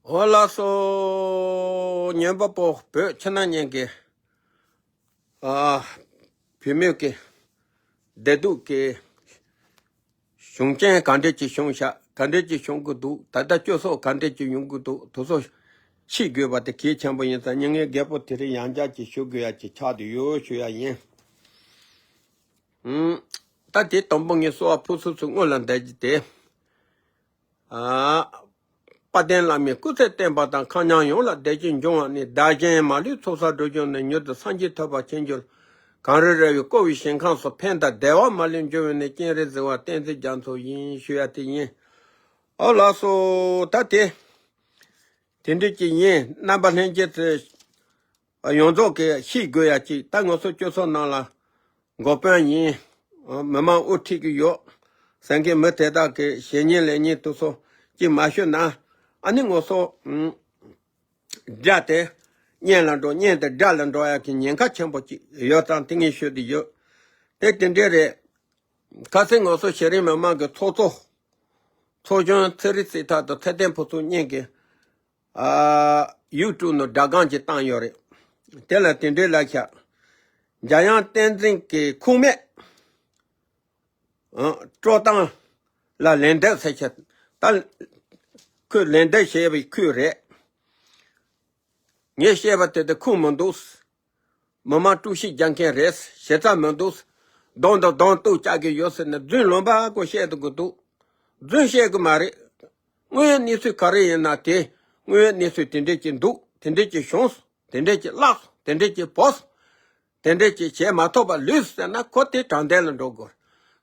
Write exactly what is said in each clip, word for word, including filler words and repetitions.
འོ་ལགས་སོ། ཉན་པ་པོ་བོད་ཕྱི་ནང་གཉིས་ཀྱི་ཨ་བུད་མེད་ཀྱི་བདེ་སྡུག་གི་གཞུང་ཆེན་ག་འདྲས་ཀྱི་བྱུང་ཤག་ག་འདྲས་ཀྱི་བྱུང་གི་འདུག་ད་ལྟ་སྤྱི་ཚོགས་ག་འདྲས་ཀྱི་ཡོང་གི་འདུག་དེ་ཚོ་ཤེས་དགོས་པ་དེ་གལ་ཆེན་པོ་ཡིན་ཙང་། མྱི་ངན་རྒད་པོ་དེ་རིང་ཡང་བསྐྱར་གྱི་ཞུ་དགོས་ཡ་གྱི་ཆགས་བསྡད་ཡོད་ཞུ་ཡ་ཡིན། ཨུམ། ད་དེ་དང་པོ་ངས་གསོལ་བ་ཕུར་ཚུགས་ཚུགས་སྔོན་ལ་འདེབས་རྒྱུ་དེ། ཨ། དཔལ་ལྡན་བླ་མའི་སྐུ་ཚེ་བརྟན་པ་དང་། མཁའ་མཉམ་ཡོངས་ལ་བདེ་སྐྱིད་འབྱུང་བ་ནི། བདག་གཞན་མ་ལུས་ཚོགས་བསགས་སྒྲིབ་སྦྱངས་ནས། མྱུར་དུ་སངས་རྒྱས་ཐོབ་པར་བྱིན་གྱུར། གངས་རི་ར་བས་བསྐོར་བའི་ཞིང་ཁམས་སུ། ཕན་དང་བདེ་བ་མ་ལུས་འབྱུང་བའི་གནས། སྤྱན་རས་གཟིགས་དབང་བསྟན་འཛིན་རྒྱ་མཚོ་ཡིན་ཞུ་ཡ་དེ་ཡིན། ཨོ་ལགས་སོ། ད་དེ་དེ་འདྲ་ཅིག་ཡིན། རྣམ་པ་ལྷན་རྒྱས་ཚོས་ཡོངས་རྫོགས་ཀྱིས་ཤེས་དགོས་ཡ་ཅིག་ད་ང་ཚོ་སྤྱི་ཚོགས་ནང་ལ་འགོ་དཔོན་ཡིན། མི་མང་དབུ་ཁྲིད་ཀྱི་ཡོད་ཟེར་མཁན་མི་དེ་དག་གིས་བྱས་ཉེས་ལས་ཉེས་དེ་ཚོ་ཅིག་མ་ཤོད་ན། ཨ་ནི་ང་ཚོ་དགྲ་དེ་གཉེན་ལ་འགྲོ། གཉེན་དེ་དགྲ་ལ་འགྲོ་ཡ་གི་ཉེན་ཁ་ཆེན་པོ་ཅིག་ཡོད་ཙང་། དེ་ངས་ཤོད་དེ་ཡོད། དེ་དེ་འདྲས་རེད། ཁ་སང་ང་ཚོ་གཞི་རིམ་མི་མང་གི་ཚོགས་གཙོ་ཚོགས་གཞོན་ཚེ་རིང་སྲིད་ཐར་དང་ཚེ་བརྟན་ཕུན་ཚོགས་གཉིས་ཀྱིས་ཨ་ཡུ་ཊུབ་ནང་སྒྲ་སྒམ་ཅིག་བཏང་ཡོད་རེད། དེ་ལ་དེ་འདྲའི་ལབ་ཤག་འཇམ་དབྱངས་བསྟན་འཛིན་གྱི་ཁུངས་མེད་ཨ་དཀྲོག་གཏམ་ལ་ལན་འདེབས་ཟེར་ཤག་ད་ཁོས་ལན་འདེབས་བྱས་པའི་ཁུལ་རེད། ངས་བཤད་པ་དེ་དེ་ཁུངས་མི་འདུག་མི་མང་དཀྲུག་ཤིང་རྒྱག་མཁན་རེད། ཞེ་ཙམ་མི་འདུག་གདོང་དང་གདོང་གཏུག་བྱ་གི་ཡོད་ཟེར་ནས་རྫུན་ལོན་པ་ཀོ་བཤད་དུ་གི་འདུག་རྫུན་བཤད་གི་མ་རེད། དངོས་ཡོད་གནས་ཚུལ་ག་རེ་ཡིན་ན་དེ། དངོས་ཡོད་གནས་ཚུལ་དེ་འདྲས་ཀྱི་འདུག་དེ་འདྲས་ཀྱི་བྱུང་སོང་། དེ་འདྲས་ཀྱི་བརླག་སོང་། དེ་འདྲས་ཀྱི་བོར་སོང་། དེ་འདྲས་ཀྱི་བྱེད་མ་ཐུབ་པ་ལུས་ཟེར་ན་ཁོ་དེ་དྲང་བདེན་ལ་འགྲོ་དགོས།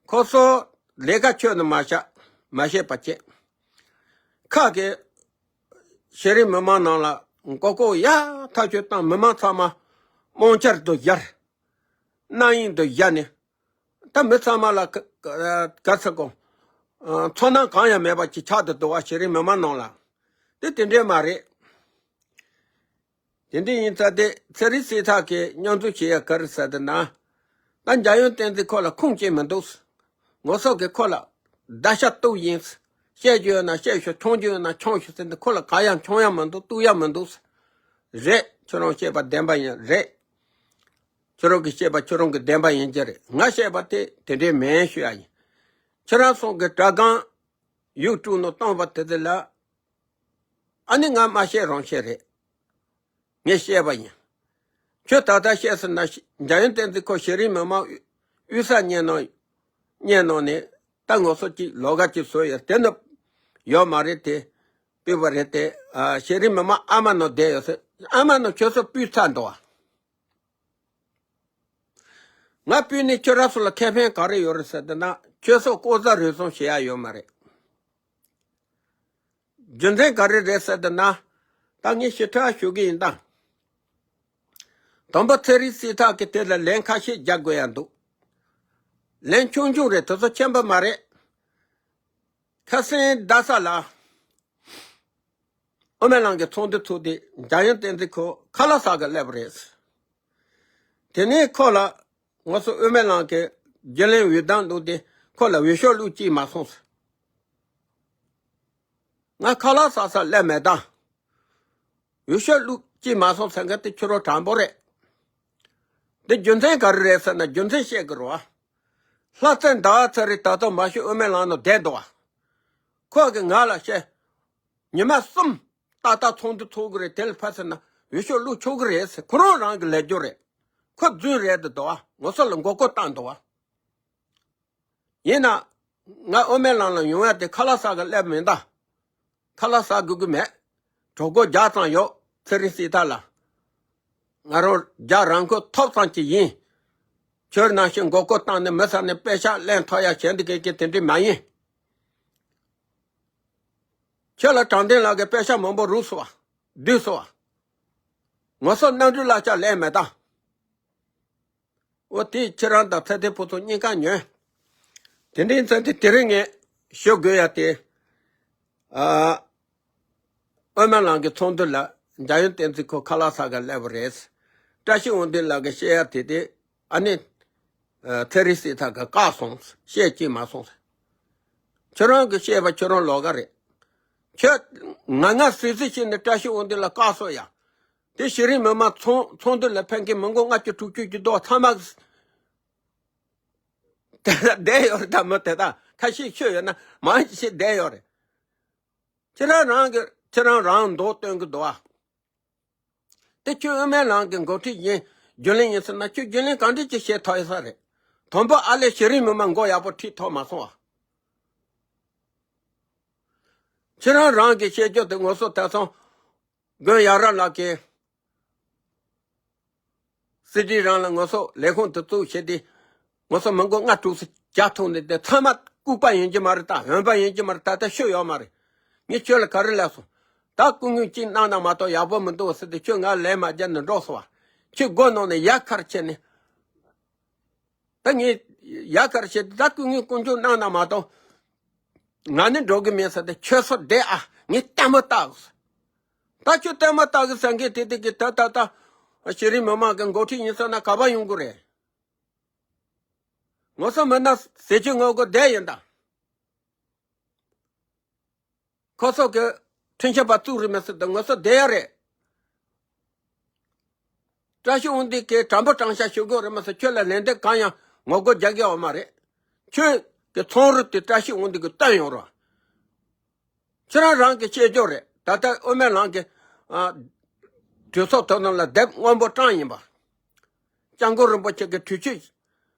ཁོ་ཚོ་ལས་ཀ་ཁྱོན་ནས་མ་བྱ། མ་བྱས་པ་བྱས། ཁ་གི་ཤེས་རིག་མི་མང་ནང་ལ་མགོ་སྐོར་ཡག་ཐག་ཆོད་བཏང་། མི་མང་ཚང་མ་རྨོངས་འཆར་དུ་སྦྱར། རྣམ་གཡེང་དུ་སྦྱར་ནས། ད་མི་ཚང་མ་ལ་ག་ག་ག་ཚོད་གོ། ཚོར་སྣང་གང་ཡང་མེད་པ་ཅིག་ཆགས་དུ་འདུག་བ། ཤེས་རིག་མི་མང་ནང་ལ། དེ་དེ་འདྲས་མ་རེད། དེ་འདྲས་ཡིན་ཙང་དེ་ཚེ་རིང་སྲིད་ཐར་གྱིས་མཉམ་འཛུགས་བྱེད་ཡ་ག་རེ་ཟེར་དེ་ན། ད་འཇམ་དབྱངས་བསྟན་འཛིན་ཁོ་ལ་ཁུངས་སྐྱེལ་མི་འདུག་ངོ་སོ་གིས་ཁོ་ལ་བརྡ་ཤ་གཏུབ་ཡིན། བཤད་རྒྱུ་ཡོད་ན་བཤད་ཤོག་འཆང་རྒྱུ་ཡོད་ན་འཆང་ཤོག་ཟེར་ནས། ཁོ་ལ་ག་ཡང་འཆང་ཡ་མི་འདུག་གཏུབ་ཡ་མི་འདུག་རེད། ཁྱོད་རང་བཤད་པ་བདེན་པ་ཡིན་རེད། ཁྱོད་རང་གིས་བཤད་པ་ཁྱོད་རང་གི་བདེན་པ་ཡིན་གྱི་རེད། ང་བཤད་པ་དེ་དེ་འདྲས་མིན་ཞུ་ཡ་ཡིན། ཁྱོད་རང་ཚོ་གི་སྒྲ་སྒམ་ཡུ་ཊུབ་ནང་བཏང་བ་དེ་དེ་ལ། ཨ་ནི་ང་མ་བཤད་རང་བཤད་རེད། ངས་བཤད་པ་ཡིན། ཁྱོད་ད་ལྟ་བཤད་ཟེར་ན། འཇམ་དབྱངས་བསྟན་འཛིན་ཁོ་ཤེས་རིག་མི་མང་དབུས་ས་གཉིས་ནང་གཉིས་ནང་ནས་ད་ངོ་སོ་གཅིག་ལོགས་ཀ་གཅིག་བཟོས་ཡོད། དེ་ནི་ཡོད་མ་རེད་དེ། བཏུས་པ་རེད་དེ། ཨ་ཤེས་རིག་མི་མང་ཨ་མ་ནང་བསྡད་ཡོད་ཟེར། ཨ་མ་ནང་ཁྱོད་ཚོ་སྤུས་ཚར་འདུག་ཨ། ང་སྤུས་ནས་ཁྱོད་རང་ཚོ་ལ་ཁེ་ཕན་ག་རེ་ཡོད་རེད་ཟེར་དེ་ན། ཁྱོད་ཚོ་ལྐོག་ཟ་རུལ་སུངས་བྱེད་ཡ་ཡོད་མ་རེད། རྒྱུ་མཚན་ག་རེ་རེད་ཟེར་དེ་ན། ད་ངས་ཞིབ་ཕྲ་ཞུ་གི་ཡིན་ད། དང་པོ་ཚེ་རིང་སྲིད་ཐར་གྱིས་དེ་ལ་ལན་ཁ་ཤས་རྒྱག་དགོས་ཡ་འདུག་ལན་ཆུང་ཆུང་རེད། དེ་ཚོ་ཆེན་པོ་མ་རེད། ཁ་སང་རྡ་ས་ལ་དབུ་མའི་ལམ་གྱི་ཚོགས་འདུ་ཚོགས་དུས་འཇམ་དབྱངས་བསྟན་འཛིན་ཁོ་ཁ་ལག་ཟ་གི་སླེབས་པ་རེད། དེ་ནས་ཁོ་ལ་ང་ཚོ་དབུ་མའི་ལམ་གྱི་རྒྱུན་ལས་འོད་མདངས་འདུག་སྟེ། ཁོ་ལ་འོས་ཤོག་བླུགས་ཅིག་མ་སོང་ཟེར། ང་ཁ་ལག་ཟ་ས་སླེབས་མེད་ད། འོས་ཤོག་བླུགས་ཅིག་མ་སོང་ཟེར་མཁན་དེ་ཁྱོད་རང་དྲང་པོ་རེད། འདི་རྒྱུ་མཚན་ག་རེ་རེད་ཟེར་ན། རྒྱུ་མཚན་བཤད་དགོས་རེད་བ། ལྷ་རྩེ་ཟླ་བ་ཚེ་རིང་ད་ལྟ་མ་ཤི་དབུ་མའི་ལམ་ནང་བསྡད་འདུག་བ། ཁོ་གིས་ང་ལ་བཤད། ཉི་མ་གསུམ་ཏག་ཏག་ཚོགས་འདུ་ཚོགས་ཀྱི་རེད། དེ་ལ་ཕར་ཟེར་ན་འོས་ཤོག་བླུགས་ཆོག་གི་རེད་ཟེར། ཁོ་རང་རང་གི་ལས་རྒྱུ་རེད། ཁོ་རྫུན་རེད་འདུག་བ། ངོ་ཚ་ལ་མགོ་སྐོར་བཏང་འདུག་བ། ཡིན་ན། ང་དབུ་མའི་ལམ་ལ་ཡོང་ཡ་དེ་ཁ་ལག་ཟ་གི་སླེབས་མིན་ད། ཁ་ལག་ཟ་དགོས་ཀྱི་མེད། གྲོད་ཁོག་རྒྱགས་ཙམ་ཡོད། ཚེ་རིང་སྲིད་ཐར་ལགས། ང་རང་རྒྱགས་རང་མགོ་ཐོབ་ཙམ་གྱི་ཡིན། ཁྱོད་ནང་བཞིན་མགོ་སྐོར་བཏང་ནས་མི་ཚང་ནས་པེ་ཤག་ལེན་ཐོབ་ཡ་བྱེད་འདི་གས་ཀྱི་དེ་འདྲ་མ་ཡིན། ཁྱོད་ལ་དྲང་བདེན་ལགས་ཀྱིས་པེ་ཤག་མང་པོ་རུག་སོང་བ། བསྡུས་སོང་བ། ངོ་སོ་རྣམ་འགྲུལ་གླ་ཆ་ལེན་མེད་ད། འོ་དེ་ཁྱེད་རང་དང་ཚེ་བརྟན་ཕུན་ཚོགས་གཉིས་ཀ་ཉོན། དེ་འདྲའི་ཚེ་དེ་དེ་རིང་ངས་ཞུ་དགོས་ཡ་དེ། ཨ། དབུ་མའི་ལམ་གྱི་ཚོགས་འདུ་ལ་འཇམ་དབྱངས་བསྟན་འཛིན་ཁོ་ཁ་ལག་ཟ་ག་སླེབས་པ་རེད། བཀྲ་ཤིས་དབང་འདུས་ལགས་ཀྱིས་བཤད་ཡ་དེ་དེ་ཨ་ནི། ཨ། ཚེ་རིང་སྲིད་ཐར་གྱིས་བཀག་སོང་། བཤད་ཅིག་མ་སོང་། ཁྱོད་རང་གིས་བཤད་པ་ཁྱོད་རང་ལོགས་ཀ་རེད། ཁྱོད་ང་ང་སུས་སུས་བྱས་ནས་བཀྲ་ཤིས་དབང་འདུས་ལ་བཀག་སོང་ཡ། དེ་གཞི་རིམ་མི་མང་ཚོགས་ཚོགས་འདུ་ལ་ཕེབས་མཁན་མི་མགོ་ལྔ་བཅུ་དྲུག་ཅུ་གྱི་རྡོ་ཚང་མ་དེ་ལ་བསྡད་ཡོད་རེད། ད་མི་དེ་དག་ཁ་ཤས་ཤོད་ཡོད་ན་མང་ཆེ་བསྡད་ཡོད་རེད། ཁྱེད་རང་རང་གི་ཁྱེད་རང་རང་མདོག་སྟོན་གི་འདུག་ཨ། དེ་ཁྱོད་དབུ་མའི་ལམ་གྱི་འགོ་ཁྲིད་ཡིན། རྒྱུན་ལས་ཡིན་ཟེར་ན་ཁྱོད་རྒྱུན་ལས་གང་འདྲ་ཅིག་བྱེད་ཐུབ་ཡོད་ས་རེད། དང་པོ་ཨ་ལས་གཞི་རིམ་མི་མང་མགོ་ཡག་པོ་ཁྲིད་ཐུབ་མ་སོང་ཨ། ཁྱེད་རང་རང་གི་བཤད་རྒྱུ་དེ་ངོ་སོ་ཐད་སོང་། དགོན་ཡ་རབས་ལགས་ཀྱིས་སྲིད་སྤྱི་རང་ལ་ངོ་སོ་ལས་ཁུངས་དེ་བཙུགས་བྱས་ཏེ། ངོ་སོ་མི་མགོ་ལྔ་དྲུག་ཙམ་རྒྱག་ཐུབ་ནས་དེ་ཚང་མ་ལྐུགས་པ་ཡིན་གྱི་མ་རེད། ད་འོན་པ་ཡིན་གྱི་མ་རེད། ད་ལྟ་ཤོད་ཡོད་མ་རེད། ངས་ཁྱོད་ལ་ག་རེ་ལབ་སོང་། ད་སྐུ་ངོ་གཅིག་གནང་ན་མ་གཏོགས་ཡག་པོ་མི་འདུག་ཟེར་ཏེ་ཁྱོད་ང་ལན་མ་རྒྱབ་ནས་འགྲོ་སོང་བ། ཁྱོད་སྒོ་ནང་ནས་ཡ་མཁར་བྱས་ནས། ད་ངས་ཡ་མཁར་བྱས་ཏེ་ད་སྐུ་ངོ་དཀོན་མཆོག་གནང་ན་མ་གཏོགས། ང་ནི་འགྲོ་གི་མིན་ཟེར་ཏེ་ཁྱོད་ཚོ་བསྡད་ཨ། ངས་ལྟད་མོ་ལྟ་གི་ཟེར། ད་ཁྱོད་ལྟད་མོ་ལྟ་གི་ཟེར་མཁན་དེ་དེ་གི་ད་ད་ད་གཞི་རིམ་མི་མང་གི་འགོ་ཁྲིད་ཡིན་ཟེར་ན་ག་པར་ཡོང་གི་རེད། ངོ་སོ་མི་སྣ་ཟེར་གྱི་ངོ་རྒོལ་བསྡད་ཡིན་ད། ཁོ་ཚོ་གི་ཁྲིམས་ཞིབ་པ་བཙུགས་རེད་མི་སྲིད་དུ་ངོ་སོ་བསྡད་ཡ་རེད། བཀྲ་ཤིས་དབང་འདུས་ཀྱིས་དྲང་པོ་དྲང་བཞག་ཞུ་དགོས་རེད་མ་ཟད་ཁྱོད་ལ་ལན་འདེབས་གང་ཡང་ངོ་རྒོལ་རྒྱག་གི་ཡོད་མ་རེད། ཁྱོད་ཀྱི་ཚོང་རུ་དེ་བཀྲ་ཤིས་དབང་འདུས་ཀྱིས་བཏོན་ཡོང་རོགས། ཁྱེད་རང་རང་གི་བཤད་རྒྱུ་རེད། ད་ལྟ་དབུ་མའི་ལམ་གྱི་ཨ་གྲོས་ཚོགས་ཐོག་ནང་ལ་དེབ་སྔོན་པོ་བཀྲམ་ཡིན་པ། སྐྱབས་མགོན་རིན་པོ་ཆེ་གི་གྲོས་ཆོད།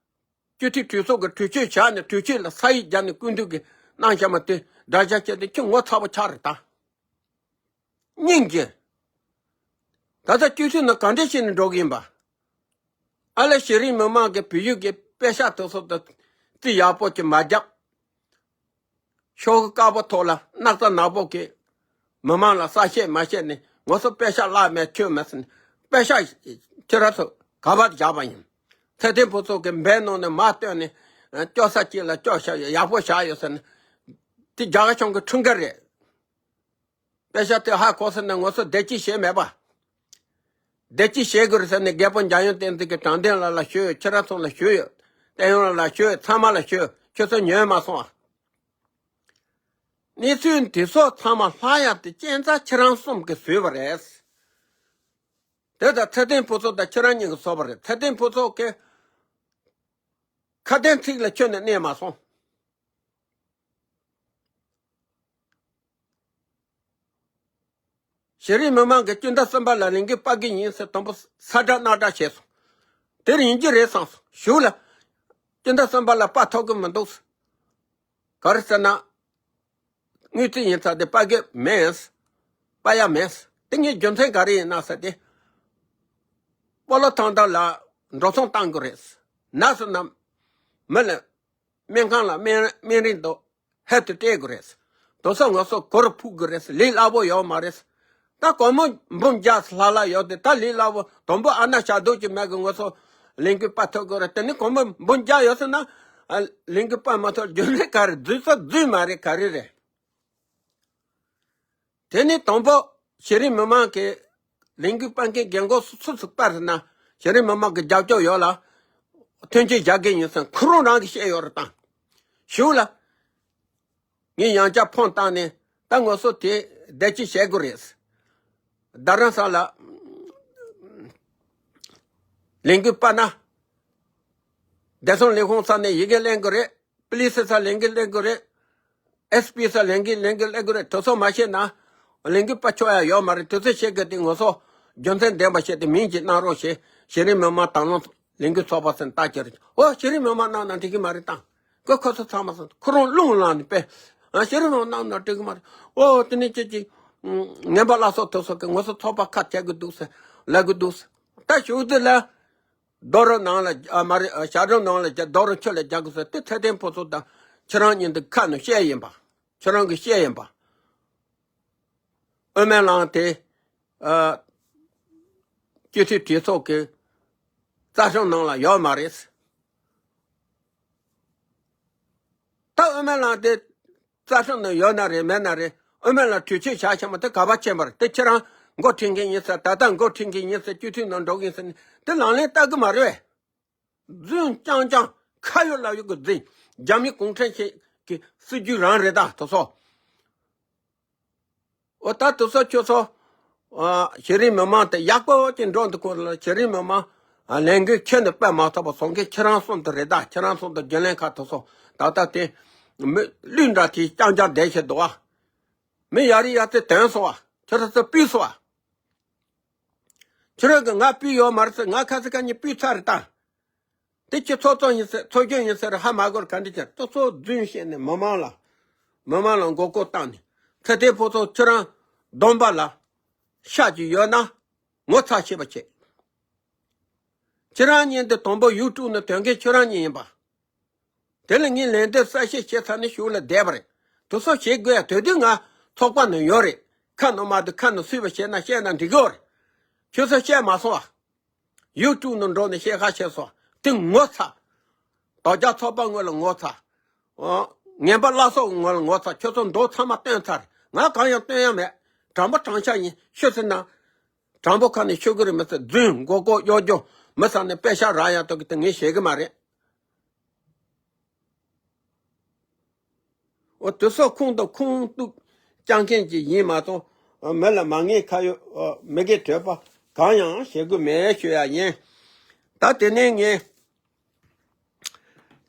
སྤྱི་འཐུས་གྲོས་ཚོགས་ཀྱི་གྲོས་ཆོད་བཞག་ནས་གྲོས་ཆོད་ལ་ས་ཡིག་བརྒྱབ་ནས་སྐུ་མདུན་གྱིས་གནང་བཞག་མ་དེ་དགྲ་ཤ་བཅད་དེ་ཁྱོད་ངོ་ཚ་པོ་ཆགས་རེད་ད། སྙིང་རྗེ། ད་ལྟ་སྤྱི་འཐུས་ནང་ག་འདྲ་བྱས་ནས་འགྲོ་གི་ཡིན་པ། ཨ་ལས་གཞི་རིམ་མི་མང་གི་བོད་ཡིག་གི་པེ་ཤག་དེ་ཚོ་དང་རྩིས་ཡག་པོ་ཅིག་མ་བརྒྱབ། ཤོག་གུ་དཀར་པོ་ཐོག་ལ་སྣག་ཚ་ནག་པོ་གིས་མི་མང་ལ་ས་བཤད་མ་བཤད་ནས་ངོ་སོ་པེ་ཤག་བརླག་མེད་ཁྱོད་མེད་ཟེར་ནས་པེ་ཤག་ཁྱེད་རང་ཚོ་ག་པར་བཞག་པ་ཡིན། ཚེ་བརྟན་ཕུན་ཚོགས་ཀྱིས་འབའ་ནང་ནས་མར་བཏོན་ནས་སྐྱོ་ས་གཅིག་ལ་སྐྱོ་བཞག་ཡོད། ཡག་པོ་བཞག་ཡོད་ཟེར་ནས་དེ་རྒྱ་གར་གཞུང་གི་ཁྲིམས་འགལ་རེད། པེ་ཤག་དེ་ཧ་གོ་སོང་ན་ངོ་སོ་བདེ་སྐྱིད་བྱེད་མེད་པ། བདེ་སྐྱིད་བྱེད་དགོས་རེད་ཟེར་ནས་རྒད་པོ་འཇམ་དབྱངས་བསྟན་འཛིན་གྱིས་དྲང་བདེན་ལགས་ལ་ཞུས་ཡོད། ཁྱེད་རང་ཚོ་ལ་ཞུས་ཡོད། བསྟན་དབྱངས་ལགས་ལ་ཞུས་ཡོད། ཚང་མ་ལ་ཞུས་ཡོད། ཁྱོད་ཚོ་ཉན་མ་སོང་ཨ། གནས་ཚུལ་འདི་ཚོ་ཚང་མ་ལྷག་ཡག་དེ་གཅན་ཚ་ཁྱེད་རང་གསུམ་གྱིས་བཟོས་པ་རེད། དེ་ད་ཚེ་བརྟན་ཕུན་ཚོགས་དང་ཁྱེད་རང་གཉིས་ཀྱིས་བཟོས་པ་རེད། ཚེ་བརྟན་ཕུན་ཚོགས་ཀྱིས་ཁ་དན་ཚིག་ལ་ཁྱོན་ནས་གནས་མ་སོང་། གཞི་རིམ་མི་མང་གིས་སྤྱི་ཟླ་གསུམ་པ་ལ་ལས་འགུལ་སྤར་གི་ཡིན་ཟེར་དང་པོ་ས་བསྒྲགས་གནག་བསྒྲགས་བྱས་སོང་། དེར་ཡིན་གྱི་རེད་བསམ་སོང་། གཞུག་ལ་སྤྱི་ཟླ་གསུམ་པ་ལ་སྤར་ཐུབ་གི་མི་འདུག། ག་རེ་ཟེར་ན། དངུལ་རྩིས་ཡིན་ཚ་དེ་སྤར་གི་མེད། སྤར་ཡ་མེད། དེ་ངའི་རྒྱུ་མཚན་ག་རེ་ཡིན་ན་ཟེར་ཏེ། སྤོ་ལོ་ཐང་ཐང་ལ་འགྲོ་སོང་བཏང་དགོས་རེད། ན་ཟེར་ན། མི་ལ། སྨན་ཁང་ལ་སྨན་སྨན་རིན་དུ་ཧེ་ཏུ་སྤྲད་དགོས་རེད། དོ་སོ་ངོ་སོ་གོ་རུ་ཕུག་དགོས་རེད། ལས་སླ་པོ་ཡོད་མ་རེད། ད་སྒོར་མོ་འབུམ་བརྒྱ་ལྷག་ལྷག་ཡོད་དེ་ད་ལས་སླ་པོ་དང་པོ་ཨ་ན་ཞག་སྡོད་ཀྱི་མེད་གི་ངོ་སོ་ལས་འགུལ་སྤར་ཐུབ་དགོས་རེད། དེ་ནི་སྒོར་མོ་འབུམ་བརྒྱ་ཡོད་ཟེར་ན་ཨ་ལས་འགུལ་སྤར་མ་ཐུབ་རྒྱུ་མཚན་ག་རེ་རྫུས་ས་རྫུས་མ་རེད་ག་རེ་རེད། དེ་ནི་དང་པོ་གཞི་རིམ་མི་མང་གི་ལས་འགུལ་སྤར་མཁན་རྒན་གོག་སུ་སུ་སུ་སྤར་ཟེར་ན་གཞི་རིམ་མི་མང་གི་རྒྱབ་སྐྱོར་ཡོད་ལ་མཐུན་རྐྱེན་བཞག་གི་ཡིན་ཟེར་ཁོ་རང་རང་གིས་བཤད་ཡོད་རེད་དང་། གཞུག་ལ། ངས་ཡང་བསྐྱར་ཕོན་བཏང་ནས་ད་ངོ་སོ་དེ་བདེ་སྐྱིད་བྱེད་དགོས་རེད། རྡ་རམ་ས་ལ་ལས་འགུལ་སྤར་ན། བདེ་སྲུང་ལས་ཁུངས་ས་ནས་ཡི་གེ་ལེན་དགོས་རེད། པུ་ལི་སི་ས་ལས་འགུལ་ལེན་དགོས་རེད། ཨེས་པི་ས་ལས་འགུལ་ལེན་དགོས་ལེན་དགོས་རེད། དེ་ཚོ་མ་བྱས་ན་ལས་འགུལ་སྤར་ཆོག་ཡ་ཡོད་མ་རེད། དེ་ཚོ་བྱེད་དགོས་དེ་ངོ་སོ་རྒྱུ་མཚན་ལྡན་པ་བྱས་ཏེ་མིང་ཅིག་གནང་རོགས་ཞེས་གཞི་རིམ་མི་མང་དང་བླངས་ལས་འགུལ་ཚོགས་པ་ཟེར་ནས་བཏགས་ཀྱི་རེད། ཨོ་གཞི་རིམ་མི་མང་གནང་ན་འགྲིག་གི་མ་རེད་དང་། ཁོ་ཁོ་ཚོ་ཚང་མ་སོང་ཁོ་རང་རླུང་ལངས་ནས་པས། ཨ་གཞི་རིམ་མི་མང་གནང་ན་འགྲིག་གི་མ་རེད། ཨོ་དེ་ནས་ཁྱེད་ཀྱིས་ངན་པ་བླ་སྲོག་ཐོབ་སོགས་ཀྱི་ངོ་སོ་ཚོགས་པ་ཁ་བྱེད་དགོས་འདུག་ཟེར་ལབ་གི་འདུག་ཟེར། ད་ཞུ་དེ་ལ། རྡོ་རུ་ནང་ལ་ཨ་མ་རེད་ཨ་ཞྭ་སྒྲོམ་ནང་ལ་རྒྱ་རྡོ་རུ་ཆུ་ལ་རྒྱག་དགོས་ཟེར་དེ་ཚེ་བརྟན་ཕུན་ཚོགས་དང་ཁྱེད་རང་གཉིས་འདི་ཁ་ནས་བཤད་ཡིན་པ། ཁྱེད་རང་གིས་བཤད་ཡིན་པ། དབུ་མའི་ལམ་དེ་ཨ་སྤྱི་འཐུས་གྲོས་ཚོགས་ཀྱི་རྩ་ཁྲིམས་ནང་ལ་ཡོད་མ་རེད། ད་དབུ་མའི་ལམ་དེ་རྩ་ཁྲིམས་ནང་ཡོད་ན་རེད་མེད་ན་རེད། དབུ་མའི་ལམ་གྲོས་ཆོད་བཞག་ཆེན་མོ་དེ་ག་པར་ཕྱིན་པ་རེད། དེ་ཁྱེད་རང་འགོ་ཁྲིད་མཁན་ཡིན་ཟེར། ད་ལྟ་འགོ་ཁྲིད་མཁན་ཡིན་ཟེར། སྤྱི་འཐུས་ནང་འགྲོ་གི་ཡིན་ཟེར་ནས་དེ་ལག་ལེན་བསྟར་གི་མ་རེད། རྫུན་རྐྱང་རྐྱང་ཁ་ཡོད་ལག་ཡོད་ཀྱི་རྫུན། རྒྱ་མི་གུང་ཁྲན་ཞིག་གི་སྲིད་ཇུས་རང་རེད་ད་དེ་ཚོ། འོ་ད་དེ་ཚོ་ཁྱོད་ཚོ། ཨ། གཞི་རིམ་མི་མང་དེ་ཡག་པོ་ཅིག་འགྲོ་འདུག་གོ་ལ། གཞི་རིམ་མི་མང་། ཨ། ལས་འགུལ་ཁྱོན་ནས་སྤེལ་མ་ཐུབ་པ་སོང་མཁན་ཁྱེད་རང་གསུམ་དེ་རེད། ད་ཁྱེད་རང་གསུམ་དེ་རྒྱུན་ལས་ཁག་དེ་ཚོ་ད་ལྟ་དེ་མི་གླུད་འདྲ་དེ་རྐྱང་རྐྱང་བསྡད་བཞིན་འདུག་བ། མི་ཡ་རི་ཡ་ཚེ་དོན་སོང་བ། ཁྱོད་རང་ཚོ་སྤུས་སོང་བ། ཁྱོད་རང་གིས་ང་སྤུས་ཡོད་མ་རེད་ཟེར། ང་ཁ་སང་ཁ་ཉིན་སྤུས་ཚར་རེད་ད། དེ་ཁྱོད་ཚོགས་གཙོ་ཡིན་ཟེར། ཚོགས་གཞོན་ཡིན་ཟེར། ཧ་མ་གོ་ར་ག་འདྲ་བྱས། ཏོ་ཚོགས་རྫུན་བཤད་ནས་མི་མང་ལ། མི་མང་ལ་མགོ་སྐོར་བཏང་ནས། ཚེ་བརྟན་ཕོ་ཚོ་ཁྱོད་རང་སྡོམ་པ་ལ་ཤ་ཅིག་ཡོད་ན་ངོ་ཚ་ཤེས་པ་བྱེད། ཁྱེད་རང་གཉིས་འདི་དང་པོ་ཡུ་ཊུབ་ནང་ཐོན་མཁན་ཁྱོད་རང་གཉིས་ཡིན་པ། དེ་ལ་ངས་ལན་འདེབས་གསལ་བཤད་བྱས་ཚར་ནས་གཞུག་ལ་བསྡད་པ་རེད། དེ་ཚོ་བྱེད་དགོས་ཡ་དེ་དུས་ང་ཚོགས་པ་ནང་ཡོད་རེད། ཁ་ནང་མ་དུ་ཁ་ནང་སུས་པ་བྱས་ན་བཤད་ན་འགྲིག་གི་རེད། ཁྱོད་ཚོ་བཤད་མ་སོང་བ། ཡུ་ཊུབ་ནང་འགྲོ་ནས་བཤད་ཁ་བཤད་སོང་། དེ་ངོ་ཚ། དོལ་རྒྱལ་ཚོགས་པ་ངོ་ལ་ངོ་ཚ། ཨོ། ངན་པ་བླ་སྲོག་ངོ་ལ་ངོ་ཚ། ཁྱོད་ཚོ་མདོ་ཚང་མ་བཏོན་ཚར། ང་གང་ཡང་བཏོན་ཡ་མེད། དྲང་པོ་དྲང་བཞག་ཡིན་ཤོད་ཟེར་ན། དྲང་པོ་ཁ་ནས་ཤོད་གི་རེད་མི་ཚེ་རྫུན་མགོ་སྐོར་གཡོ་སྒྱུ་མི་ཚང་ནས་པེ་ཤག་རག་ཡ་ཐོག་གི་དེ་ངས་བཤད་གི་མ་རེད། འོ་དེ་སོགས་ཁུངས་དང་ཁུངས་གཏུགས་རྐྱང་མཁན་ཅིག་ཡིན་མ་གཏོགས། མི་ལ་མ་ངེས་ཁ་ཡོད། མི་དགེ་དྲོད་པ་གང་ཡང་བྱེད་དགོས་མེད་ཞུ་ཡ་ཡིན། ད་དེ་ནས་ངས་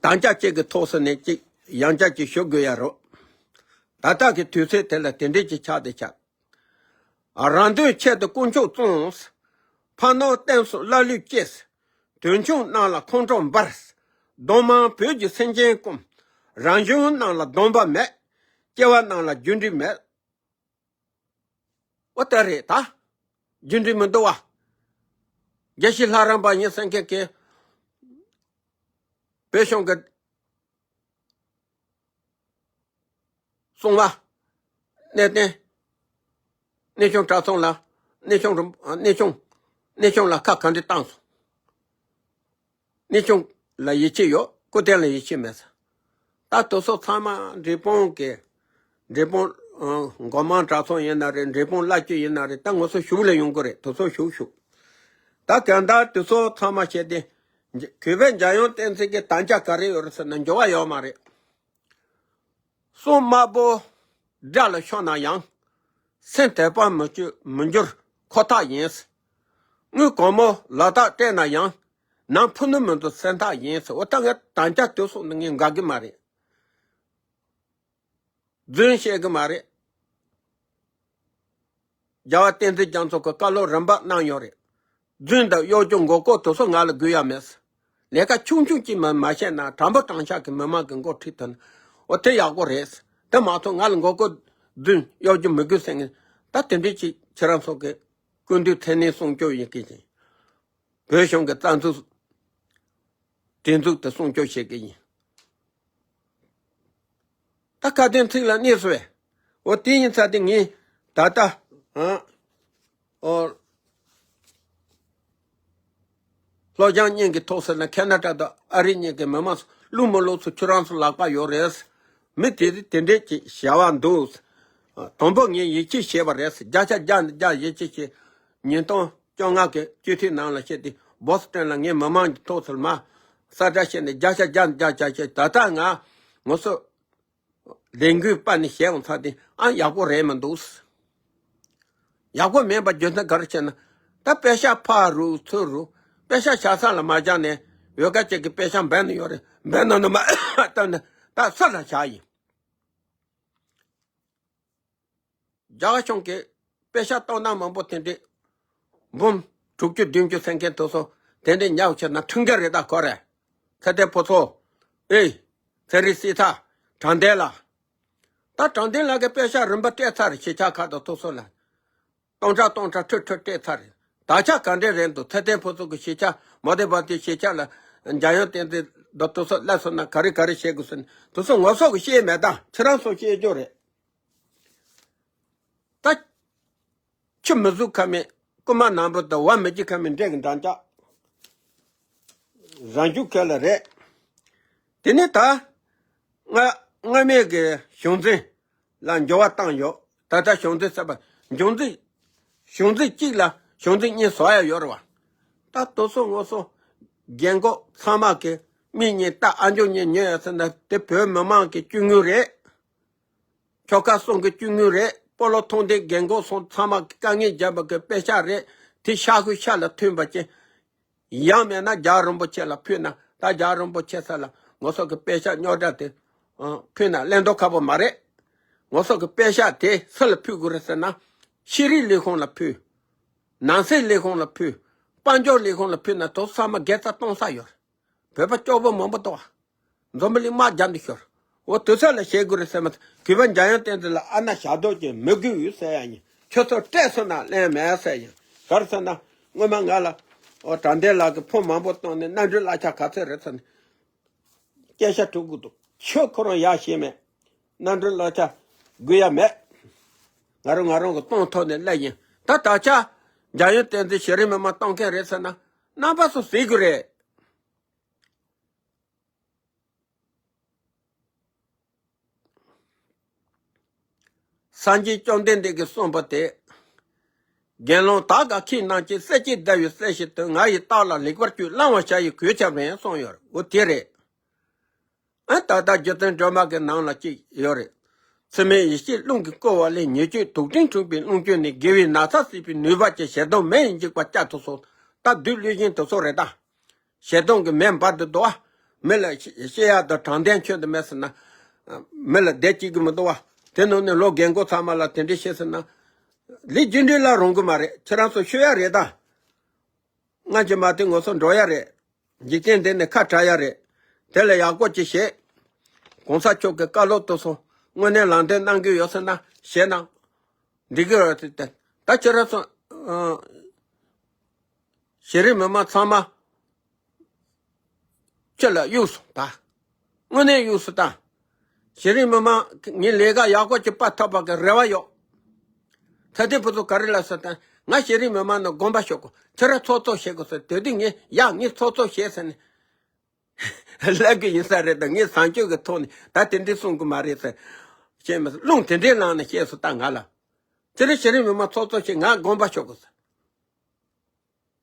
དམ་བཅའ་གཅིག་གི་ཐོག་སུ་ནས་གཅིག་ཡང་བསྐྱར་གཅིག་ཞུ་དགོས་ཡ་རོ། ད་ལྟ་གི་དུས་ཚོད་དེ་ལ་དེ་འདྲས་ཀྱི་ཆགས་དེ་ཆགས། རང་དོན་ཆེད་དུ་དཀོན་མཆོག་བཙོང་། ཕ་ནོར་བསྟན་སྲུང་ལ་ལུས་སྐྱེས། དོན་ཆུང་རྣམས་ལ་ཁོང་ཁྲོ་འབར། གདོང་དམར་བོད་ཀྱི་སེམས་ཅན་སྐོམ། རང་གཞུང་རྣམས་ལ་སྡོམ་པ་མེད། སྐྱེ་བ་རྣམས་ལ་རྒྱུ་འབྲས་མེད། འོ་ད་རེད་ད། རྒྱུ་འབྲས་མི་འདུག་བ། རྒྱལ་སྲས་ལྷ་རམས་པ་ཡིན་ཟེར་མཁན་གྱི་བོད་གཞུང་གི་གསུང་བ། གནས་བརྟན། གནས་ཆུང་གྲྭ་ཚང་ལ། གནས་ཆུང་རུ། གནས་ཆུང་། གནས་ཆུང་ལ་ཁ་ག་འདྲ་བཏང་སོང་། གནས་ཆུང་ལ་ཡིད་ཆེས་ཡོད། སྐུ་རྟེན་ལ་ཡིད་ཆེས་མེད་ཟེར། ད་དེ་ཚོ་ཚང་མ་འབྲས་སྤུངས་ཀྱི། འབྲས་སྤུངས། ཨ། མགོ་མང་གྲྭ་ཚང་ཡིན་ན་རེད། འབྲས་སྤུངས་བླ་སྤྱི་ཡིན་ན་རེད། ད་ང་ཚོ་གཞུག་ལ་ཡོང་གི་རེད། དེ་ཚོ་གཞུག་གཞུག་ད་གང་ལྟར་དེ་ཚོ་ཚང་མ་བྱས་ཏེ། གུས་པས་འཇམ་དབྱངས་བསྟན་འཛིན་གྱི་དམ་བཅའ་ག་རེ་ཡོད་རེད་ཟེར་ན་འགྱུར་བ་ཡོད་མ་རེད། གསུང་དམའ་པོ་དགྲ་ལ་ཤོར་ན་ཡང་། སེམས་དད་པ་མི་འགྱུར་མི་འགྱུར་ཁོ་ཐག་ཡིན། དངུལ་གང་མོ་ལག་རྟགས་སྤྲད་ན་ཡང་། ནང་ཕུ་ནུ་མི་འདུག་སེམས་ཐག་ཡིན། འོ་ད་ངས་དམ་བཅའ་དེ་སོང་ནི་ངས་འགལ་གི་མ་རེད། རྫུན་བཤད་གི་མ་རེད། རྒྱལ་བ་བསྟན་འཛིན་རྒྱ་མཚོ་གི་བཀའ་སློབ་རིམ་པ་གནང་ཡོད་རེད། རྫུན་དང་གཡོ་སྒྱུ་མགོ་སྐོར་དེ་ཚོ་ང་ལ་དགོས་ཡ་མེད། ལས་ཀ་ཆུང་ཆུང་ཅིག་མ་མ་བཤད་ན་དྲང་པོ་དྲང་བཞག་གི་མི་མང་གི་མགོ་ཁྲིད་ཐུབ་ན། འོ་དེ་ཡག་པོ་རེད། དེ་མ་གཏོགས་ང་ལ་མགོ་སྐོར་རྫུན་གཡོ་སྒྱུ་མི་དགོས་ཟེར་མཁན་ད་དེ་འདྲས་ཅིག་ཁྱེད་རང་ཚོ་གི་སྐུ་མདུན་མཚན་གནས་སྲུང་སྐྱོབ་ཡིན་གི་ཅིང་། བོད་གཞུང་གི་རྩ་འཛུགས་སྒྲིག་འཛུགས་དེ་སྲུང་སྐྱོབ་བྱེད་ཀྱི་ཡིན། ད་ཁ་དན་ཚིག་ལ་གནས་སོ་བས། འོ་དེ་ཡིན་ཚ་དེ་ངས་ད་ལྟ། ཨ། ཨོ། སློབ་སྦྱོང་གཉིས་ཀྱི་ཐོག་ཟེར་ན་ཁེ་ན་ཌ་དང་ཨ་རི་གཉིས་ཀྱི་མི་མང་ཚོ་བླུག་མི་བླུག་ཚོ་ཁྱོད་རང་ཚོ་ལག་པ་ཡོད་རེད། མི་དེ་དེ་འདྲས་ཀྱི་བྱ་བ་འདུག་དང་པོ་ངས་ཡིད་ཆེས་བྱས་པ་རེད། བརྒྱ་ཆ་བརྒྱ་ནས་བརྒྱ་ཡིད་ཆེས་བྱས། ཉིས་སྟོང་བཅོ་ལྔ་གི་སྤྱི་འཐུས་ནང་ལ་བཤད་དེ་བོ་སི་ཊོན་ལ་ངས་མི་མང་གི་ཐོག་ཚུར་མ་ས་བཀྲ་བཤད་ནས་བརྒྱ་ཆ་བརྒྱ་ནས་བརྒྱ་བྱས་བྱས། ད་ལྟ་ང་ང་ཚོ་ལས་འགུལ་སྤར་ནས་བྱས་འོང་ཚར་དེ་ཨ་ཡག་པོ་རེད་མི་འདུག་ཡག་པོ་མིན་པ་རྒྱུ་མཚན་ག་རེ་བྱས་ན། ད་པེ་ཤག་ཕར་རུག་ཚུར་རུག་པེ་ཤག་བཞག་ས་ལ་མ་བཞག་ནས་འོས་ཀ་ཅིག་གི་པེ་ཤག་འབེན་ནས་ཡོད་རེད། འབེན་ནས་ནི་མ་བཏབ་ནས་ད་ས་ལ་བཞག་ཡིན། རྒྱ་གཞུང་གིས་པེ་ཤག་གཏོང་སྟངས་མང་པོ་དེ་འདྲས་འབུམ་དྲུག་ཅུ་བདུན་ཅུ་ཟེར་མཁན་དེ་ཚོ་དེ་འདྲས་ཉར་བྱས་ན་ཁྲིམས་འགལ་རེད། ད་གོ་རེད། ཚེ་བརྟན་ཕོ་ཚོ། ཨེ། ཚེ་རིང་སྲིད་ཐར། དྲང་བདེན་ལགས། ད་དྲང་བདེན་ལགས་ཀྱིས་པེ་ཤག་རིམ་པ་སྤྲད་ཚར་རེད། གཞིས་ཆགས་ཁག་དང་སོ་སོ་ལ། སྟོང་ཕྲག་སྟོང་ཕྲག་ཁྲི་ཁྲི་སྤྲད་ཚར་རེད། ད་ཆ་ག་འདྲས་རེད་འདུག་ཚེ་བརྟན་ཕོ་ཚོ་གི་གཞིས་ཆགས་མོ་དེ་བ་དེ་གཞིས་ཆགས་ལ་འཇམ་དབྱངས་བསྟན་འཛིན་དང་དེ་ཚོ་སླེབས་སོང་ན་ག་རེ་ག་རེ་བྱེད་དགོས་ཟེར་ན་དེ་ཚོ་ངོ་སོ་གི་ཤེས་མེད། ད་ཁྱེད་རང་ཚོ་ཤེས་རྒྱུ་རེད། ད་ཆུ་མི་ཟུག་ཁ་མེད། རྐུན་མ་ནང་པོ་དང་བ་མི་འཇིགས་ཁ་མེད་འདྲེ་གི་འགྲམ་ལྕག་རང་རྒྱུད་ཁ་ལ་རེད། དེ་ནས་ད་སྔ་སྔ་མའི་གི་གཞུང་འཛིན་ལ་འགྱུར་བ་བཏང་ཡོད། ད་ལྟ་གཞུང་འཛིན་གསར་པ་གཞུང་འཛིན་གཞུང་འཛིན་གཅིག་ལ་གཞུང་འཛིན་གཉིས་བཟོ་ཡ་ཡོད་རེད་བ། ད་དེ་ཚོ་ངོ་སོ་རྒན་གོག་ཚང་མ་གི་མིག་གཉིས་ལྟ་ཨ་མཆོག་གཉིས་ཉོན་ཡ་ཟེར་ན་དེ་བོད་མི་མང་གི་སྐྱོ་ངོས་རེད། ཁྱོ་ག་གསུམ་གྱི་སྐྱོ་ངོས་རེད། སྤོ་ལོ་མཐོང་ལྡན་རྒན་གོག་སོང་ཚང་མ་དཀའ་ངལ་བརྒྱབ་པ་གི་དཔེ་ཤག་རེད། དེ་ཤག་ཤུགས་ཤག་ལ་ཐོན་པ་ཅན། ཡང་མེད་ན་རྒྱལ་བ་རིན་པོ་ཆེ་ལ་ཕུལ་ན། ད་རྒྱལ་བ་རིན་པོ་ཆེ་ས་ལ་ངོ་སོགས་ཀྱི་དཔེ་ཤག་རྙོག་དྲ་དེ་ཨ་ཕུལ་ན་གླེང་མདོག་ཁ་པོ་མ་རེད། ངོ་སོགས་ཀྱི་དཔེ་ཤག་དེ་སུ་ལ་ཕུལ་དགོས་རེད་ཟེར་ན། ཤེས་རིག་ལས་ཁུངས་ལ་ཕུལ། ནང་སྲིད་ལས་ཁུངས་ལ་ཕུལ། དཔལ་འབྱོར་ལས་ཁུངས་ལ་ཕུལ་ན་དེ་ཚང་མ་དགེ་རྩ་གཏོང་ས་ཡོད་རེད། བོད་པ་སྐྱོ་པོ་མང་པོ་འདུག་བ། འཛམ་བུ་གླིང་དམག་རྒྱབ་འདི་ཤོར། འོ་དེ་ཚོ་ལ་བྱེད་དགོས་རེད་ཟེར་མ། གུས་པ་འཇམ་དབྱངས་བསྟན་འཛིན་ལ་ཨ་ན་ཞབས་ཏོག་ཅིག་མི་དགོས་ཡོད་ཟེར་ཡ་ཡིན། ཁྱོད་ཚོ་སྤྲད་སོང་ན་གླེང་མེད་ཟེར་ཡིན། ག་རེ་ཟེར་ན། སྔོན་མ་ང་ལ་ཨོ་དྲང་བདེན་ལགས་ཀྱི་ཕོན་མང་པོ་བཏང་ནས་མནའ་འབྲེལ་གླ་ཆ་ག་ཚོད་རེད་ཟེར་ནས་སྐད་ཆ་དྲི་དགོས་འདུག་ཁྱོད་ཁོ་རང་ཡག་ཤེས་མེད། མནའ་འབྲེལ་གླ་ཆ་དགོས་ཡ་མེད། ང་རང་ང་རང་གི་གཏོང་ཐོག་ནས་གླ་ཡིན། ད་ད་ཆ་འཇམ་དབྱངས་བསྟན་འཛིན་གཞི་རིམ་མི་མང་གཏོང་མཁན་རེད་ཟེར་ན། རྣམ་པ་ཚོ་ཟེར་དགོས་རེད། སངས་རྒྱས་བཅོམ་ལྡན་འདས་ཀྱིས་གསུངས་པ་དེ། དགེ་སློང་དག་ག་ཁྱེད་རྣམས་ཀྱིས་སྲས་ཀྱི་ཟླ་བའི་སྲས་ཞིག་ཏུ་ང་ཡི་རྟགས་ལ་ལེགས་པར་གྱུར་བླང་བར་བྱ་ཡི་གོས་ཆ་མེད་གསུངས་ཡོད་རེད། འོ་དེ་རེད། ཨ་ད་ལྟ་རྗེ་བཙུན་སྒྲོལ་མ་གི་ནང་ལ་གཅིག་ཡོད་རེད། འཚེ་མེད་ཡེ་ཤེས་རླུང་གིས་བསྐོལ་བ་ལས། ཉེས་སྤྱོད་དུག་ཕྲེང་འཁྲུགས་པའི་རླུང་ཁྱེར་ནི། དགེ་བའི་ན་ཚ་སྲེག་པའི་ནུས་པ་ཅན། ཞེ་སྡང་མེ་ཡིས་འཇིག་པ་བསྐྱབ་ཏུ་གསོལ། ད་བདུད་ཀླུ་གཞན་དེ་ཚོ་རེད་ད། ཞེ་སྡང་གི་མེ་འབར་དུ་འདུག་བ། མི་ལ་བཤད་ཡ་དང་དྲང་བདེན་ཁྱོན་དུ་མེད་ཟེར་ན། མི་ལ་བདེ་སྐྱིད་ཀྱི་མི་འདུག་བ། དེ་ནང་ནས་ལོ་རྒན་གོག་ཚང་མ་ལ་དེ་འདྲས་བཤད་ཟེར་ན། ལས་རྒྱུ་འབྲས་ལ་རུང་གི་མ་རེད། ཁྱེད་རང་ཚོ་ཤོད་ཡ་རེད་ད། སྔ་ཕྱི་མ་དེ་ངོ་སོ་འགྲོ་ཡ་རེད། འཇིག་རྟེན་འདི་ནས་ཁ་བྲལ་ཡ་རེད། དེ་ལ་ཡག་པོ་ཅིག་བྱེད། གོང་ས་མཆོག་གི་བཀའ་སློབ་དེ་ཚོ་དངོས་གནས་ལམ་སྟོན་གནང་གི་ཡོད་ཟེར་ན་བྱས་ན། འགྲིག་གི་རེད་དེ། ད་ཁྱེད་རང་ཚོ་ཨ་གཞི་རིམ་མི་མང་ཚང་མ་ཁྱེད་ལ་གཡུགས་སོང་ད། དངོས་གནས་གཡུགས་སོང་ད། གཞི་རིམ་མི་མང་ངས་ལས་ཀ་ཡག་པོ་ཅིག་པ་ཐོབ་པ་གི་རེ་བ་ཡོད། ད་ལྟའི་བུ་ཚོ་ག་རེ་ལབ་ཟེར་ན། ང་གཞི་རིམ་མི་མང་ནང་དགོངས་པ་ཞུ་དགོས། ཁྱེད་རང་ཚོགས་གཙོ་བྱེད་དགོས་ཟེར། དེ་དུས་ངས་ཡ་ངས་ཚོགས་གཙོ་བྱེད་ཟེར་ནས་ལབ་གི་ཡིན་ས་རེད་ད། ངས་བཟང་སྤྱོད་ཀྱི་ཐོག་ནས་ད་དེ་འདྲས་གསུང་གི་མ་རེད་ཟེར། བཤད་མི་སློང་དེ་འདྲས་ལངས་ནས་བཤད་སོང་ད་ང་ལ། ཁྱེད་རང་གཞི་རིམ་མི་མང་ཚོགས་གཙོ་བྱེད། ང་དགོངས་པ་ཞུ་དགོས་ཟེར།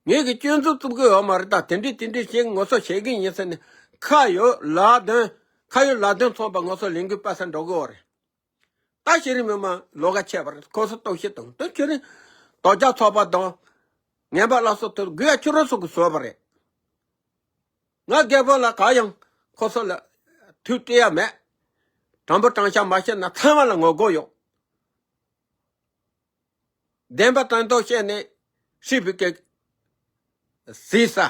ངེད་ཀྱི་སྐྱོན་འཛུགས་བཙུགས་གི་ཡོད་མ་རེད་ད། དེ་འདྲས་དེ་འདྲས་བྱེད་ངོ་སོ་བྱེད་ཀྱི་ཡིན་ཟེར་ནས་ཁ་ཡོད་ལག་འདོན། ཁ་ཡོད་ལག་འདོན་ཚོགས་པ་ངོ་སོ་ལས་འགུལ་སྤེལ་ས་འགྲོ་གི་ཡོད་རེད། ད་གཞི་རིམ་མི་མང་ལོགས་ཀ་ཆད་པ་རེད། ཁོ་ཚོ་རྟོག་ཞིབ་དང་དེ་ཁྱེད་རང་དོལ་རྒྱལ་ཚོགས་པ་དང་ངན་པ་སླར་གསོ་དེ་དགོས་ཡ་ཁྱོད་རང་ཚོ་གི་བཟོས་པ་རེད། ང་རྒད་པོ་ལ་གང་ཡང་ཁོ་ཚོ་ལ་ཐུགས་སྤྲད་ཡ་མེད། དྲང་པོ་དྲང་བཞག་མ་བཤད་ན་ཚང་མ་ལ་ངོ་རྒོལ་ཡོད། བདེན་པ་དོན་ཐོག་བཤད་ནས་སྲིད་པའི་གི་ཟས་ཟ།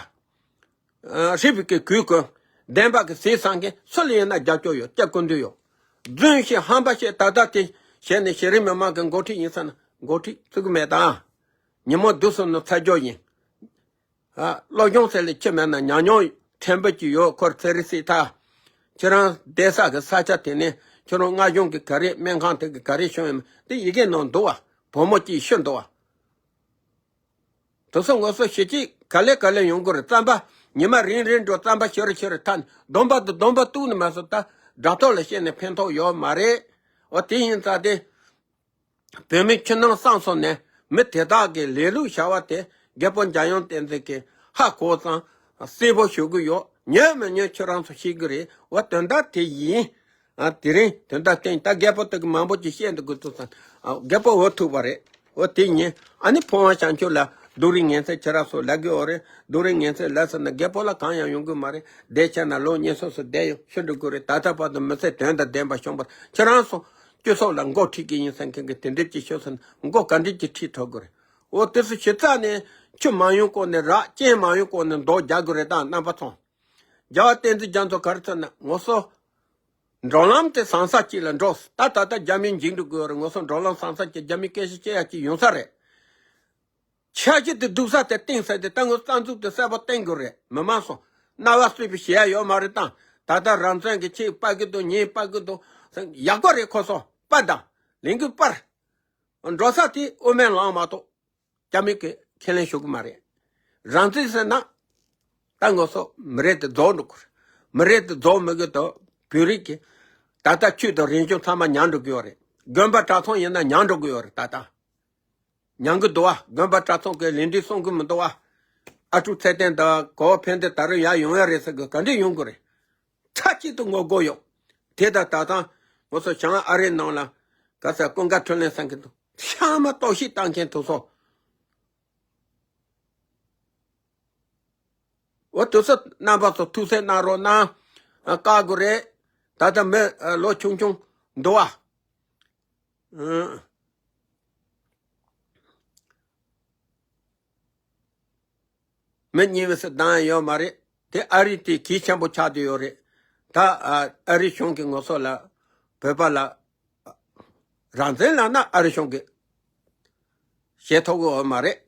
ཨ་སྲིད་པའི་གི་གོས་གོན། བདེན་པ་གི་ཟས་ཟ་མཁན་སུ་ལ་ཡིན་ན་རྒྱབ་སྐྱོར་ཡོད། སྐྱབས་སྐུ་མདུན་ཡོད། རྫུན་བཤད་ཧམ་པ་བཤད་ད་ལྟ་དེ་བྱས་ནས་གཞི་རིམ་མི་མང་གི་འགོ་ཁྲིད་ཡིན་ས་ན་འགོ་ཁྲིད་བཙུགས་མེད་དང་། ཉིན་མོ་བསྡུ་སོང་ན་ཚ་རྒྱུ་ཡིན། ཨ་སློབ་སྦྱོང་ཟེར་ལས་ཁྱི་མེད་ན་ཉམས་མྱོང་ཕྲན་བུ་ཅིག་ཡོད། ཁོར་ཚེ་རིང་སྲིད་ཐ། ཁྱེད་རང་བསྡད་ས་གི་ས་ཆ་དེ་ནས་ཁྱེད་རང་སྔ་གཞུང་གི་ག་རེ་སྨན་ཁང་དེ་གི་ག་རེ་བྱུང་ཡོད་མེད་དེ་ཡི་གེ་ནང་འདུག་བ། བུ་མོ་གཅིག་ཤི་འདུག་བ། དེ་ཚོ་ངོ་སོ་ཤེས་ཀྱི་ག་ལེ་ག་ལེ་ཡོང་གི་རེད། རྩམ་པ་ཉི་མ་རིང་རིང་འགྲོ། རྩམ་པ་ཤི་རུ་ཤི་རུ་ཐ་ནི་སྡོམ་པ་དང་སྡོམ་པ་གཏུག་ནི་མ་སོང་ད། དྲ་ཐོག་ལ་བཤད་ནས་ཕན་ཐོགས་ཡོད་མ་རེད། འོ་དེ་ཡིན་ཙང་དེ། བོད་མི་ཕྱི་ནང་གསང་སོང་ནས་མི་དེ་དག་གི་ལས་ལུགས་བྱ་བ་དེ་རྒད་པོ་འཇམ་དབྱངས་བསྟན་འཛིན་གྱིས་ཧ་གོ་ཙང་གསལ་པོ་ཞུ་གི་ཡོད། ཉན་མི་ཉན་ཁྱོད་རང་ཚོ་ཤེས་གི་རེད། འོ་དོན་དག་དེ་ཡིན། ཨ་དེ་རིང་དོན་དག་བསྟན་ད་རྒད་པོ་དེ་གི་མང་པོ་ཅིག་བཤད་འདུག་གི་འདུག་ཙང་ཨ་རྒད་པོ་འོ་ཐུག་པ་རེད། འོ་དེ་ཡིན། ཨ་ནི་ཕོ་བ་བྱང་ཆུབ་ལ་རྡོ་རིང་ངན་ཚད་ཁྱེད་རང་ཚོ་ལབ་གི་ཡོད་རེད། རྡོ་རིང་ངན་ཚད་ལབ་ཟེར་ན་རྒད་པོ་ལ་གང་ཡང་ཡོང་གི་མ་རེད། བསྡད་ཆ་ན་ལོ་ཉེ་སོ་སོ་བསྡད་ཡོང་ཤི་འགྲོ་གི་རེད། ད་ལྟ་བར་དུ་མི་ཚེ་དོན་དང་ལྡན་པ་བྱུང་བར་ཁྱེད་རང་ཚོ་སྤྱི་ཚོགས་ལ་མགོ་ཁྲིད་ཀྱི་ཡིན་ཟེར་མཁན་གྱི་དེ་འདྲས་ཀྱི་ཤོད་ཟེར་ན་མགོ་ག་འདྲས་ཀྱི་ཁྲིད་ཐུབ་གི་རེད། འོ་དེ་ཚོ་ཞིབ་ཚགས་ནས་ཆུ་མ་ཡོང་གོང་ནས་རགས་རྐྱེན་མ་ཡོང་གོང་ནས་མདོག་རྒྱག་གི་རེད། ད་རྣམ་པ་ཚོ། རྒྱལ་བ་བསྟན་འཛིན་རྒྱ་མཚོ་ག་རེ་ཟེར་ན་ངོ་སོ། འགྲོ་ལམ་དེ་བཟང་ས་གཅིག་ལ་འགྲོ། ད་ད་ལྟ་རྒྱ་མི་འཇིགས་འགྲོ་དགོས་རེད། ངོ་སོ་འགྲོ་ལམ་བཟང་ས་གཅིག་རྒྱ་མི་སྐད་ཆ་བཤད་ཡ་གཅིག་ཡོང་ས་རེད། འཆར་གཞི་དེ་སྡུག་ས་དེ་གཏིང་ཟེར་དེ་ད་ངོ་རྩ་འཛུགས་དེ་གསལ་པོ་བསྟན་དགོས་རེད། མི་མང་སོ་རྣ་བ་སུས་པའི་ཞེ་ཡ་ཡོད་མ་རེད། ད་ད་ལྟ་རང་བཙན་གྱི་ཆེད་པ་གི་འདུག་ཉེས་པ་གི་འདུག་ཡག་པོ་རེད། ཁོ་སོ་པ་དང་ལས་འགུལ་པར་འགྲོ་ས་དེ་དབུ་མའི་ལམ་མ་གཏོགས། རྒྱ་མི་གིས་ཁས་ལེན་ཞུ་གི་མ་རེད། རང་བཙན་ཟེར་ན། ད་ངོ་སོ་མི་རེད་དེ་རྫོགས་འགྲོ་གི་རེད། མི་རེད་དེ་རྫོགས་མི་གི་དོ་བོད་རིགས་ཀྱི་ད་ལྟ་ཆོས་དང་རིག་གཞུང་ཚང་མ་ཉམས་འགྲོ་གི་ཡོད་རེད། དགོན་པ་གྲྭ་ཚང་ཡིན་ན་ཉམས་འགྲོ་གི་ཡོད་རེད། ད་ལྟ་ཉམས་གི་འདུག་བ། དགོན་པ་གྲྭ་ཚང་གི་ལས་འགྲིག་གསུང་གི་མི་འདུག་བ། ཨ་ཀྲུག་ཚེ་བརྟན་དང་གོ་བ་ཕན་བདེ་ད་རུང་ཡར་ཡོང་ཡ་རེད་ཟེར་གི་ག་འདྲས་ཡོང་གི་རེད། མཐའ་གཅིག་ཏུ་ངོ་རྒོལ་ཡོད། དེ་ལྟར་ད་ཐེངས་ང་ཚོ་བྱང་ཨ་རིའི་ནང་ལ་ ད་ས་ཀུན་དགའ་འཕྲིན་ལས་ཟེར་མཁན་དུ་ཤ་མ་གཏོགས་ཤིག་བཏང་མཁན་དུ་སོང་། འོ་དུ་སོ་རྣམ་པ་ཚོ་ཐུགས་སེམས་གནང་རོགས་གནང་། བཀག་དགོས་རེད། ད་ལྟ་མི་ལོ་ཆུང་ཆུང་འདུག་བ། མི་གཉིས་བས་སུ་བདམས་ཡོད་མ་རེད། དེ་ཨ་རི་དེ་གལ་ཆེན་པོ་ཆགས་བསྡད་ཡོད་རེད། ད་ཨ་རི་གཞུང་གིས་ང་ཚོ་ལ་བོད་པ་ལ་རང་བཙན་ལབ་ན་ཨ་རི་གཞུང་གིས་བྱེད་ཐུབ་ཀྱི་ཡོད་མ་རེད།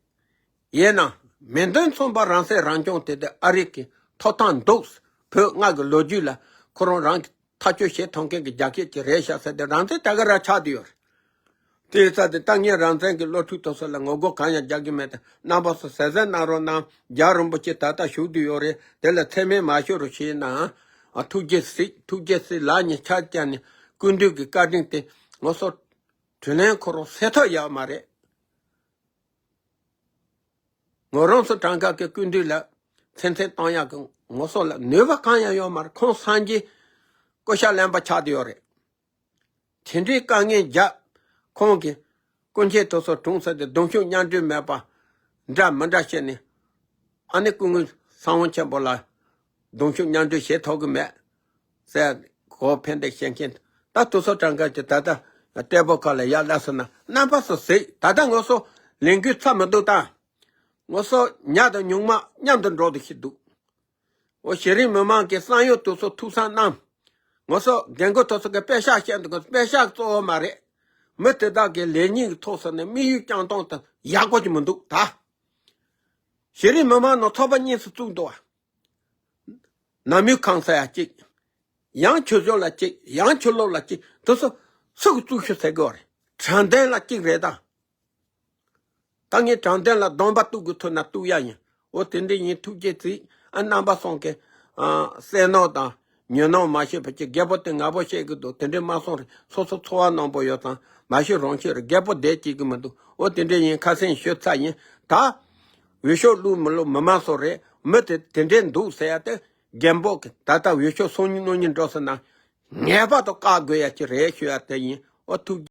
ཡིན་ནའང་མི་འདོད་མཚུངས་པ་རང་སྲིད་རང་སྐྱོང་དེ་དེ་ཨ་རི་གི་ཐོབ་ཐང་འདུག་བོད་མངའ་གི་ལོ་རྒྱུས་ལ་ཁོ་རང་རང་གི་ཐག་གཅོད་བྱེད་ཐུབ་མཁན་གྱི་རྒྱལ་ཁབ་ཅིག་རེད་ཤག་ཟེར་ཏེ་རང་བཙན་ད་ག་རང་ཆགས་བསྡད་ཡོད་རེད། དེ་ཡིན་ཙང་དེ་ལྟ་ངས་རང་བཙན་གྱི་སློབ་ཕྲུག་དེ་ཚོ་ལ་ངོ་རྒོལ་གང་ཡང་རྒྱག་གི་མེད་དེ། རྣམ་པ་ཚོ་གཟབ་གཟབ་གནང་རོགས་གནང་། རྒྱལ་བ་རིན་པོ་ཆེ་ད་ལྟ་བཞུགས་བསྡད་ཡོད་རེད། དེ་ལ་མཚན་སྨད་མ་ཤོར་རོགས་ཞེས་གནང་། ཨ་ཐུགས་རྗེ་གཟིགས། ཐུགས་རྗེ་གཟིགས། ལག་གཉིས་ཆ་བརྐྱངས་ནས་སྐུ་མདུན་གྱི་བཀའ་དྲིན་དེ་ང་ཚོ་དྲིན་ལན་ཁོ་རང་སེལ་ཐབས་ཡོད་མ་རེད། ང་རང་ཚོ་གྲངས་ཀ་གི་སྐུ་མདུན་ལ་མཚན་མཚན་གཏོང་ཡག་གི་ང་ཚོ་ལ་ནུས་པ་གང་ཡང་ཡོད་མ་རེད། ཁོང་སངས་རྒྱས་སྐུ་ཤ་རློན་པ་ཆགས་བསྡད་ཡོད་རེད། དེ་འདྲའི་དཀའ་ངལ་རྒྱབ། ཁོང་གིས་སྐུ་མཁྱེན་དེ་ཚོ་དྲུང་ཟེར་ཏེ་གདུང་ཤུགས་མཉམ་འགྲིག་མེད་པ་འདྲ་མི་འདྲ་བཤད་ནས། ཨ་ནི་སྐུ་ངོ་ཚེ་དབང་ཆེན་པོ་ལ་གདུང་ཤུགས་མཉམ་འགྲིག་བྱེད་ཐུབ་ཀྱི་མེད་ཟེར་གོ་ཕན་བདེ་བཤད་མཁན། ད་དེ་ཚོ་གྲངས་ཀ་གི་ད་ལྟ་ལྟད་པོ་ཁ་ལ་ཡར་ལ་སོང་ན་རྣམ་པ་ཚོ་གཟིགས། ད་ལྟ་ང་ཚོ་ལས་འགུལ་ཚར་མི་འདུག་ད། ང་ཚོ་ཉག་དང་ཉུང་མ་མཉམ་དུ་འགྲོ་དུ་ཤི་འདུག་འོ་གཞི་རིམ་མི་མང་གི་བསམ་ཡོད་དེ་ཚོ་ཐུགས་བསམ་གནང་། ང་ཚོ་རྒན་རྒོན་དེ་ཚོ་གི་པད་ཤག་བཤད་འདུག་གི་པད་ཤག་གཙོ་བོ་མ་རེད། མི་དེ་དག་གི་ལས་གཉིས་ཀྱི་ཐོག་སོང་ནས་དམིགས་ཡུལ་རྐྱང་སྟོང་དང་ཡག་པོ་ཅིག་མི་འདུག་ད་གཞི་རིམ་མི་མང་ནང་ཚོགས་པ་གཉིས་སུ་བཙུགས་འདུག་བ། ནང་མི་ཁང་ས་ཡ་གཅིག་ཡང་ཆོས་ཕྱོགས་ལ་གཅིག་ཡང་ཆོས་ལུགས་ལ་གཅིག་དེ་ཚོ་སུ་གི་བཙུགས་ཤོག་ཟེར་གི་བ་རེད། དྲང་བདེན་ལ་གཅིག་རེད་ད། ད་ངས་དྲང་བདེན་ལ་སྡོམ་པ་གཏུག་དགོས་ཐུག་ན་གཏུག་ཡ་ཡིན། འོ་དེ་འདྲ་ཡིན། ཐུགས་རྗེ་གཟིགས། ཨ་རྣམ་པ་ཚོ་གི་ཨ་བསོད་ནམས་དང་ཉོན་ནམ་མ་ཤེས་པ་ཅིག་རྒད་པོ་དེ་ང་པོ་བཤད་གི་འདུག་དེ་འདྲ་མ་སོང་རེད། སོ་སོ་འཚོ་བ་ནང་པོ་ཡོད་ཙང་མ་ཤེས་རང་ཤེས་རེད། རྒད་པོ་བསྡད་ཅིག་གི་མི་འདུག་འོ་དེ་འདྲ་ཡིན། ཁ་སེང་ཞུ་ཚར་ཡིན། ད་འོས་ཤོག་བླུགས་མི་བླུགས་མི་མ་སོང་རེད། མི་དེ་དེ་འདྲ་འདུག་ཟེར་ཡ་དེ་རྒན་པོ་གི་ད་ལྟ་འོས་ཤོག་སང་ཉིན་གནངས་ཉིན་འགྲོ་ཟེར་ན་ངེས་པར་དུ་བཀག་དགོས་ཡ་ཅིག་རེད་ཞུ་ཡ་དེ་ཡིན། འོ་ཐུགས།